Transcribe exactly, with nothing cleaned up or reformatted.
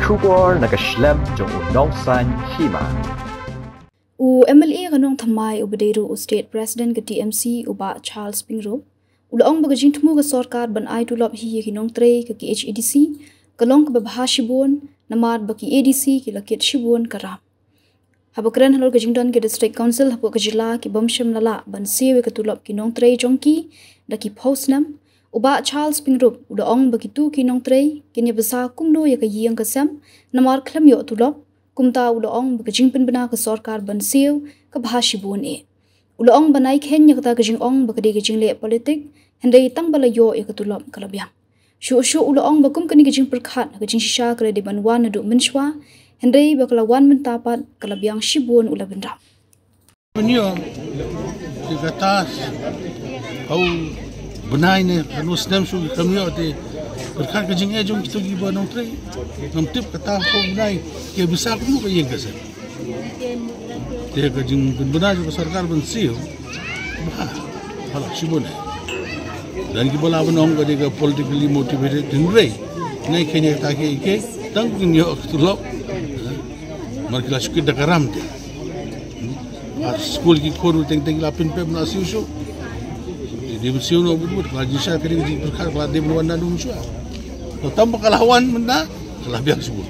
Khubor na ka shlem jong u nongsan hima. U M L A ka Nongthymmai uba dei ruh u State President ka T M C u Bah Charles Pyngrope u la ong ba ka jingthmu ka sorkar ban ai tulop hi ïa ki nongtrei ka K H A D C ka long kaba bha shibun namar ba ki A D C ki la kit shibun ka ram. Haba kren halor ka jingdon ki District Council hapoh ka jylla ki bym shym la lah ban siew ïa ka tulop ki nongtrei jong ki da ki phew snem, u Bah Charles Pyngrope u la ong ba kito ki nongtrei kin ïa bsa kumno ïa ka ïing ka sem namar khlem ïoh tulop. Kumta u la ong ba ka jingpynbna ka sorkar ban siew ka bha shibun eh. U la ong ba nai kheiñ ïa kata ka jingong ba ka dei ka jingleh politik, hynrei tang ba la ïoh ïa ka tulop ka la biang. Shuh shuh u la ong ba kum kane ka jingpyrkhat ha ka jingshisha ka la dei ban wan naduh mynshuwa, hynrei ba ka la wan mynta pat ka la biang shibun, u la bynrap. Ban ïoh te kata hau bnai ne hanu snem shu kam ïoh te pyrkhat ka jingeh jong kito kiba nongtrei. Ngam tip kata hau bnai ki bsa kumno ka ïing ka sem. Te ka jingpynbna jong ka sorkar ban siew bha, bha la shibun eh. Don kiba lah ban ong ka dei ka politically motivated, hynrei nai kheiñ ïa kata ki, ki tang kin ïoh ka tulop. Namar ki la shu kit da ka ram te. Ar skul ki khun teng teng ki la pynpep na siew shuh. Te dei ban siew noh bun bun, ka la jingshisha ka dei ka jingpyrkhat ka la dei ban wan naduh mynshuwa. Tang ba ka la wan mynta ka la biang shibun.